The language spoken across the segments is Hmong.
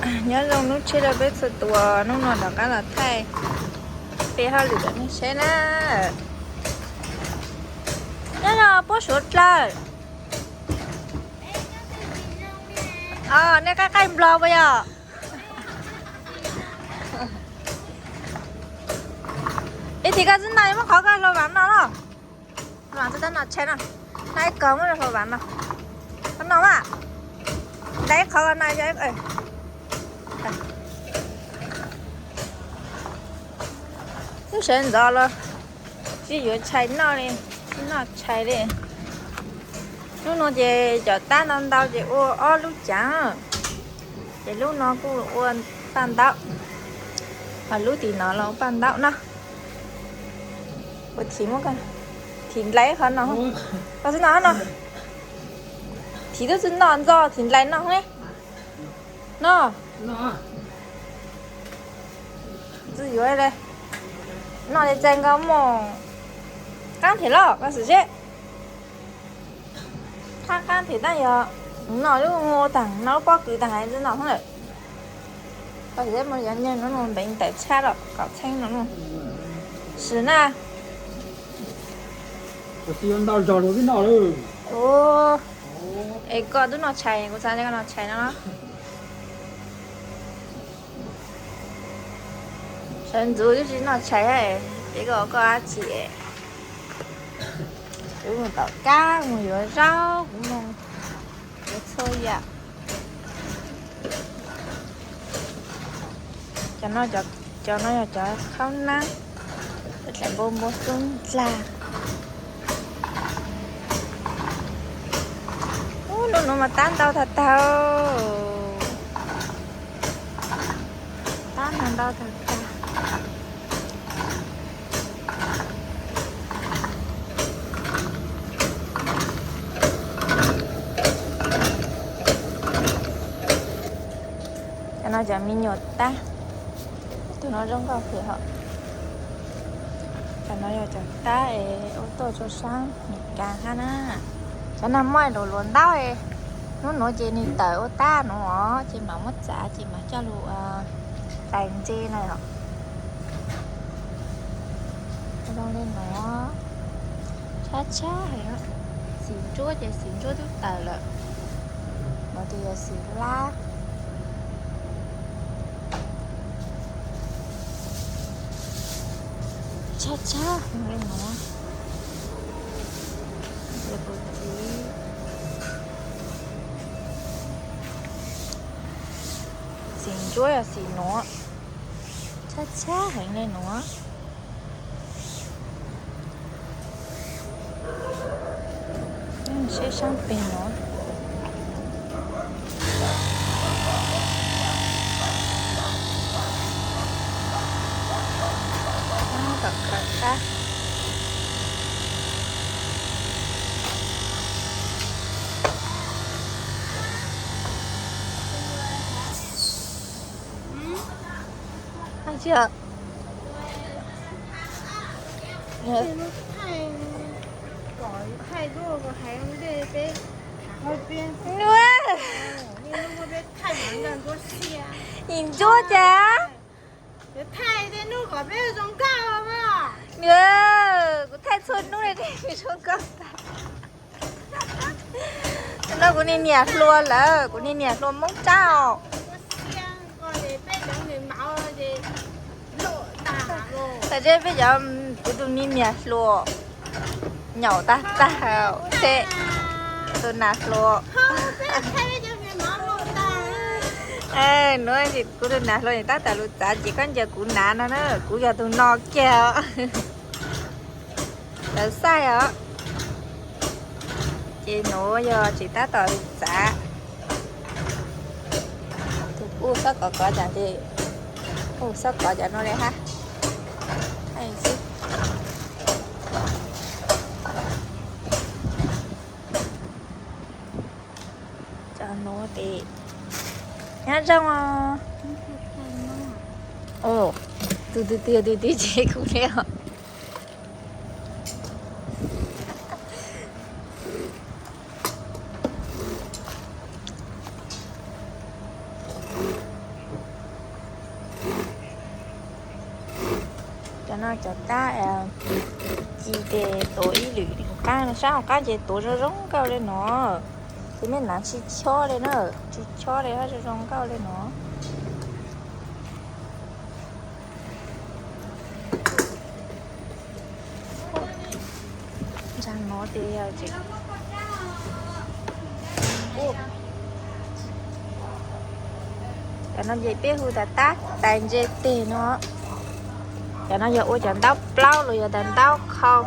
Nyob zoo lub tsheb rau peb txhua tus, hnub no rov qab los thaij peb hauj lwm rau nej saib na. Nyob zoo puab suav dlawg. Nej qaij qaij nplog puas yog? Ib txhis koj txib no muab qhov koj hluas vam no los. Hluas vam txib tab no tsheb no. Noj ib kawg muab hluas vam no. Koj noj mas. Noj ib qhov no. Lub sawv ntxov los tsis yuav tshais noj li, tsis noj tshais li. Hnub no ces cov tab ntau ntau ces ua ob lub cav, ces lub no kuj ua paj ntaub, ho lub tim no los ua paj ntaub na. Ua thim muab, thim nplai qhov no, koj txib no no. Thim tub txib no ntxo thim nplai no ne. No, txi yuav li. No li txais nkaus mus. Qaab thiab los koj xwm seb. Qab qab thiab tab yog no lub ua taag no lub pob kws taag hais txi no lawm. Koj xwm seb mus yog nyeeg no npeev tawm tshab los kaum txheeb no. Sim na. Es koj tub noj tshais, kuv xav koj noj tshais no. Sawv ntxuv twb tsis noj tshais, peb koj koj dab tsi? Kuv mus tom kab mus yuav zaub, kuv mus yuav txhua yam. Cov no, cov no yog cov khaub naab, dlaim npau npau xub ntag. Ub, lub nuav mas tab ntau tag tag. Tab ntau ntau tag tag. Cov no cov me nyuam tab. Tus no zoo nkauj kawg hos. Cov no yog cov tab es ua tuaj rau saab Amelikas hab na. Cov no muaj luas luas ntaub, hnub nuav ces nwg tawm ua tab nuav os, ces mam muab txav ces mam coj lug hlais ntse na yom. Zoo le nuav, tshab tshab heev. Xim ntsuab ces xim ntsuab twb tawm lawm, nuav ces yog xim lab. Tshab tshab heev le nuav. Ces kuv txiv, xim ntsuab yog xim nuav, tshab tshab heev le nuav. Seb saab peg nuav. Tom kawm qab. Thaij, thaij ntsuab cas? Kuv thaij txhua nub li zoo nkauj tag. No kuv niag niam hluas lawm, kuv niag niam hluas Moob Tsab os. Tam sim peb cov, kuv tus niag niam hluas nyaum tag tag, tus nas hluas. Nuav kuv tus nas hluas tab tom lug txav ces koj ncaws kuv nav no na, kuv yog tus no kiag. Lawv xaij os. Ces nuav yog tseem tab tom lug txav. Tus kuj xob kov kov cas ces, kuj xob kov cas nuav le hab. Cov nuav tes nyob zoo os. Tus twg twg twg twg tsev kuv le os. No cov tab ci ces tuav ib lwm hauv qab, sab hauv qab ces tuav zoo zoo nkauj li no. Ces me nav tsis chob li na, tsis chob li, hab zoo zoo nkauj li no. Ntsa no tias yog ces, cov no ces peb hu tas tab tais ntse teg no. Cov no yog ua cov ntaub plaub los yog tas ntaub khau.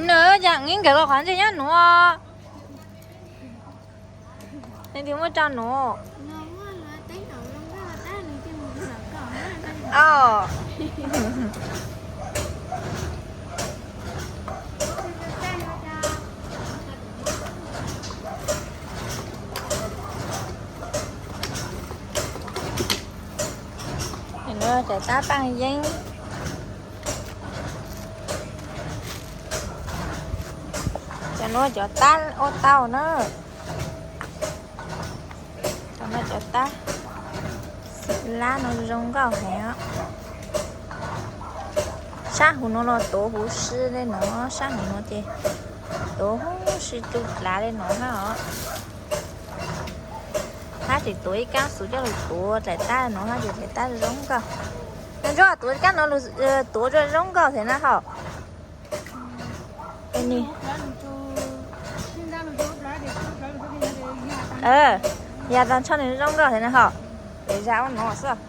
Nws cas ib nkawd los qhov ntsej nyob nuav. Leej twg muab rau nuav? Cov tab paaj yeeb. Cov nuav cov tab ua tau na. Cov no cov tab xim lab no zoo nkauj heev. Sab huv no los tuav huv si li no, sab huv no ces tuav huv si tu dlav li no na os. Hab tseem tuav ib kaab xuv coj lug tuav dlaim tab no hab ces dlaim tab zoo nkauj. Ntsuag tuav kaab no lug tuav zoo nkauj thiab na hauj. Yog tas tsho nws zoo nkauj thiab na hauj. Es zaj ua no xwb.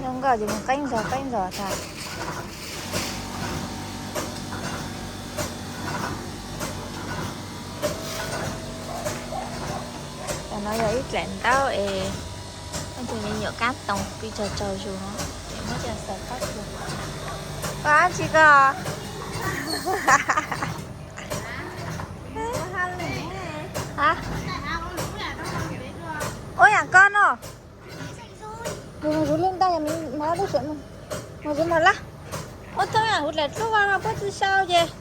Zoo nkauj ces mus qeeb zog qeeb zog tas. Cov no yog ib dlaim ntaub es, ib tug me nyuam kab toos pw tsaug tsaug zug no, es muab coj xaws qab kiag. Ua dab tsi koj? Ua yaam koj no. Mus zuv lub ntaj, yog mas lub sij hawm no, mus zuv mas lab. Ua txooj yam huv dlaim dluab no puab tsi sau ces.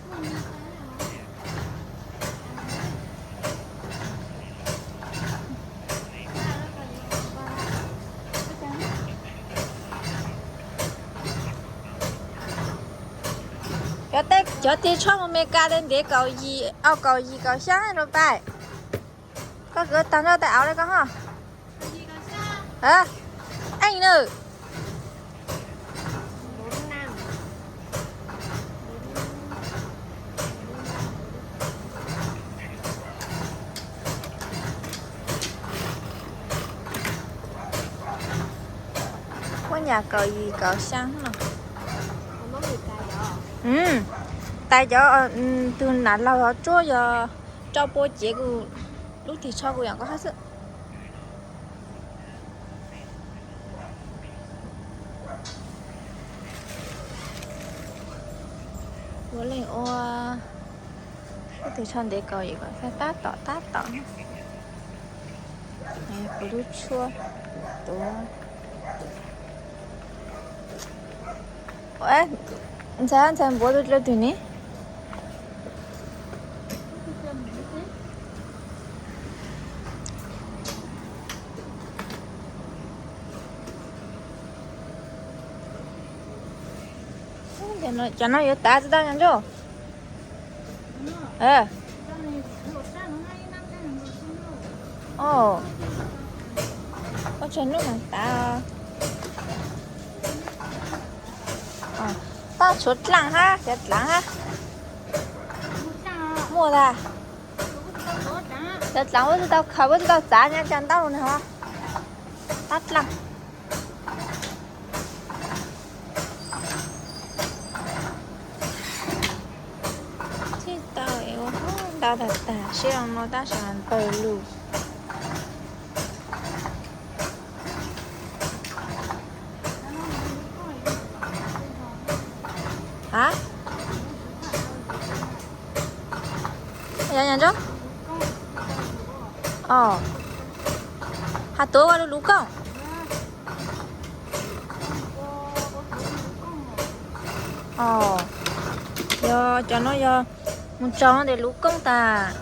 Cov tej, cov tig tshuaj mus Meskas tej ntev kaum yim, au kaum yim kaum xyaa rau pais. Koj kws tag nrho tej auv le koj ho. Eej na. Puab nyam kaum yim kaum xyaa no. Tais cov tug nam laug hov tsuab yog rau pua ciav kuv lub tig tsho kuv yaam koj hab xwb. Puav leej ua lub tig tsho ntev kaum yim kaum xyaa tab tom tab tom. Kuv lub tshuab tuav. Ntxhais, ntxhais npuav dlua twg ni? Cov no yuav tav tsi tau nyob ntsoj. Ua tsaug hnub mas tav. Tab tshuav dlaaj hab cov dlaav hab. Muaj tas. Cov dlaav puab tsi tau khaws, puab tsi tau txav nyob cov ntaub no ho. Tab dlaaj. Txij tau es ua ntau tag tag, siab zoo no tab sis mas npawg lug. A, yog nyob ntsoj. Has tuav ua lub lub kooj. Yog cov no yog mus tsaug no tes lub kooj tas.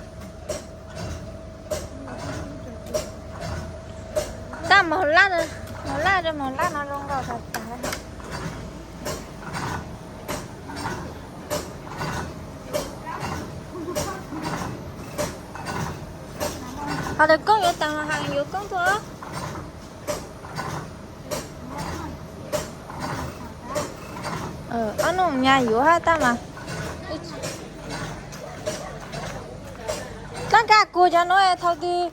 Tab moog laj, moog laj rau moog laj no zoo nkaus tas tas. Ho tas koob yuav tas has yuav koob tuaj. Ob nub nyag yuav hab tab mas. Dlaab kag kuag cov nuav thaum twg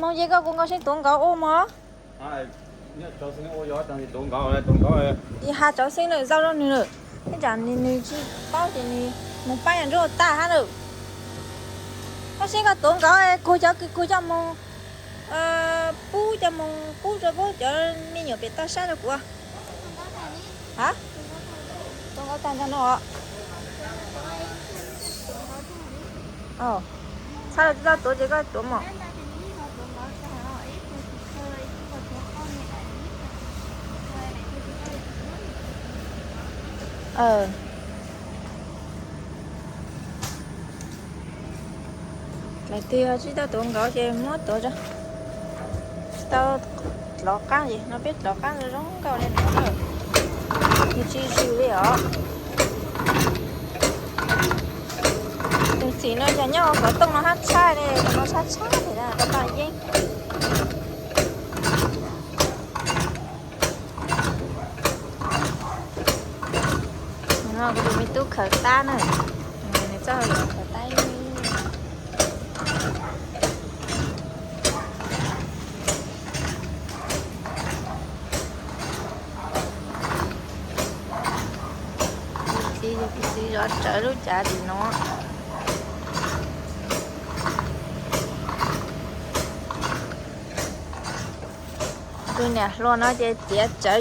moog ces koj kuas nkaus seb tuav nkaus ua mog. Has tsawv xeeb lawm, zaum rau nwg lawm, ib tsam nwg tsi paub ces nwg moog paab yog nruab tag hab lawm. Koj seb koj tuav nkaus kuag cov kws kuag coj moog pub, coj moog pub rua puab cov me nyuam pem toj sab rua kuv. Ha, tuav nkaus tag nrho no. Txhaj le tsi tau tuav ces koj tuav mog. Leej twg tsi tau tuav nkaus ces muab tuav tso. Tsi tau dlov qaab es no peb dlov qaab zoo zoo nkauj le nuav na. Nws tsi zwg le os. Tus txim no yog nyob ua xov tooj no hab tshaj le, no tshaj tshaj le, tau yeeb. No kuv tus me tub khawv tab na, nws txoj hauj lwm khawv tab. Kuv txiv, kuv txiv zov tsawv lub cav tim no. Tus niam hluas no ces txiav tsawv